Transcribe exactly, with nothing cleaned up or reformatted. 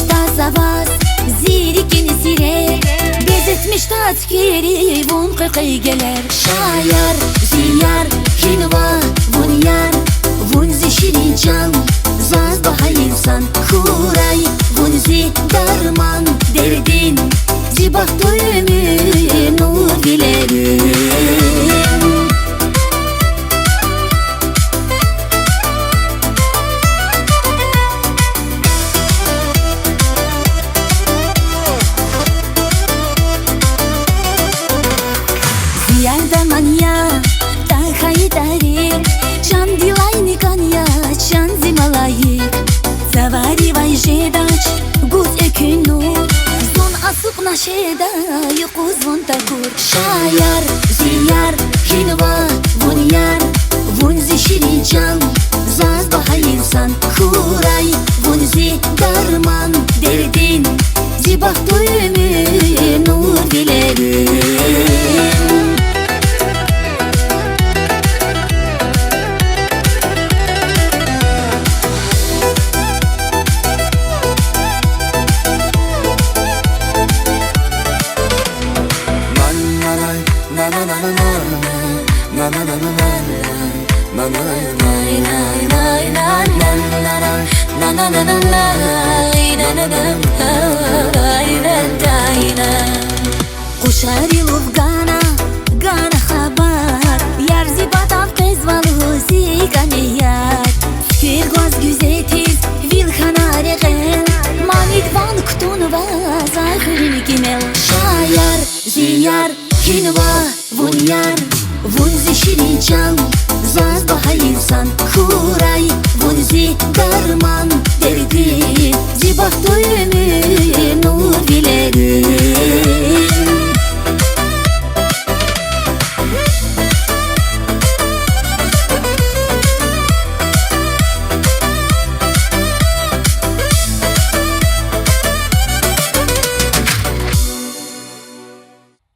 Таз аваз зи рикӀин сирер, безетмишда цуьквери вун къекъвей гелер. Ша, яр, зи яр, гьинва вун, яр, вун зи ширин чан, заз багьа инсан хьурай, вун зи дарман дердин, зи бахтуй уьмуьр, нур вилерин. Зи яр дарман я, тахьайтӀа рикӀ, чандилайни кӀан я, чан зи малаик. Цаваривай жедач гуз экуьнур, зун асукьна шеда юкъуз вун такур. Ша, яр, зи яр, гьинва вун, яр, вун зи ширин чан, заз багьа инсан хьурай, вун зи дарман дердин, зи бахтуй уьмуьр, нур вилерин. Къушари лув гана, гана хабар, яр зи патав къвезвайла зи кӀане яд. Фикир гваз гуьзетиз вил хьана рекьел, манидвал кутунва за хуьруьн кимел. Ша, яр, зи яр, гьинва вун, яр, вун зи ширин чан, заз багьа инсан хьурай, вун зи дарман дердин, зи бахтуй уьмуьр, нур вилерин.